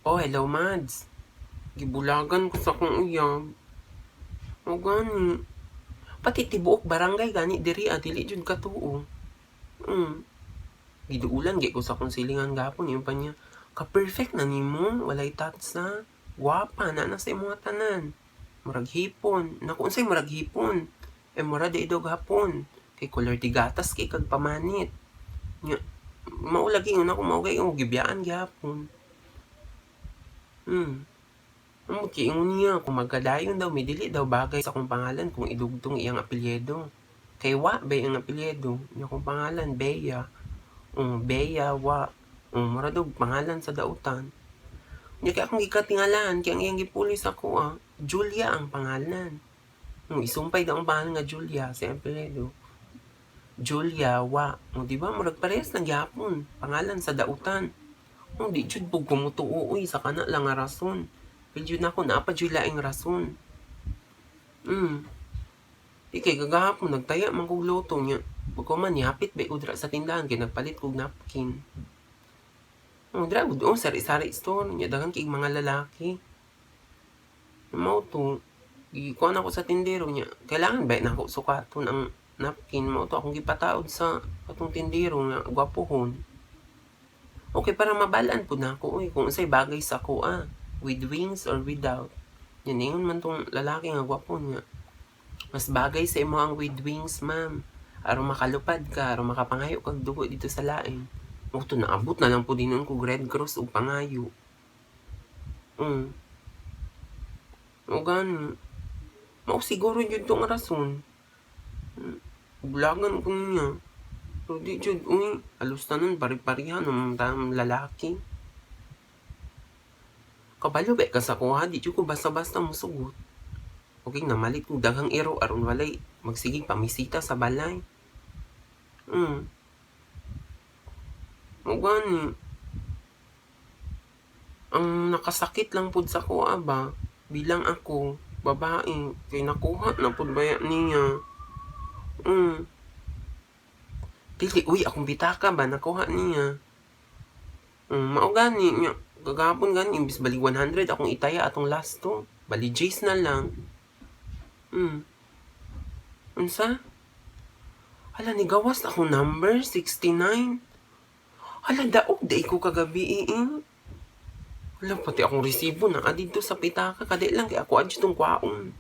Oh, hello, Mads. Gibulagan ko sa akong uyab. O gani. Pati tibuok barangay gani diri ah, dili jud katuo. Giduulan gyud ko sa akong silingan gapon yung pa niya. Ka-perfect na nimo, walay tatsa. Gwapa na na sa imong tanan. Murag hipon. Naku, unsay murag hipon? Eh mura di idog hapon. Kay color di gatas kay kag pamanit. Nya, mao lagi nga nako mao kay gibiyaan gyapon. Amot kay ingon niya kung magkadayon daw mi, dili daw bagay sa akong pangalan kung idugtong iyang apelyido. Kay wa ba ang apelyido? Nya akong pangalan Bea. Bea wa. Mura daw pangalan sa dautan. Nya kay akong gikatingalaan kay ang iyang gipulis ako ah, Julia ang pangalan. Isumpay daw ang pangalan nga Julia sa iyang apelyido. Julia wa. Di ba murag parehas lang gyapon pangalan sa dautan. Di jud pug kumutuo uy sa kana lang nga rason. Feel jud nako naa pa jud laing rason. Di kay kagahapon nagtaya man kog luto niya. Pagka man nihapit ba ko dira sa tindahan kay nagpalit kog napkin. Oh, dira gud oh, sari-sari store nya daghan kay mga lalaki. Mao to gikuan ako sa tindero niya. Kailangan ba nako sukaton ang napkin, mao to akong gipataod sa atong tindero nga gwapohon. Okay para mabalaan pud nako oy kung unsay bagay sa ako ah, with wings or without. Nya ningon man tong lalaki nga gwapo niya. Mas bagay sa imo ang with wings, ma'am. Aron makalupad ka, aron makapangayo kag dugo dito sa lain. Mao to naabot na lang pud hinuon kog Red Cross ug pangayo. O gani. Mao siguro jud tong rason. Bulagan ko niya. Pero di jud uy, halos tanan pare-pareha ng lalaki. Kabalo ba ka sa kuha, di jud ko basta-basta mosugot. Okay, namalit kog daghang iro aron walay magsigig pamisita sa balay. O gani. Ang nakasakit lang pud sa kuha ba, bilang ako, babae, kay nakuha na pud baya niya. Dili, uy, akong bitaka ba, nakuha niya. Mao gani, nya, kagahapon gani, imbis bali 100, akong itaya atong last to. Bali J's na lang. Unsa? Hala, nigawas akong number, 69. Hala, daog, day ko kagabi, eh. Hala, pati akong resibo na dito sa pitaka, kadi lang, kay ako adyo tong kwaon.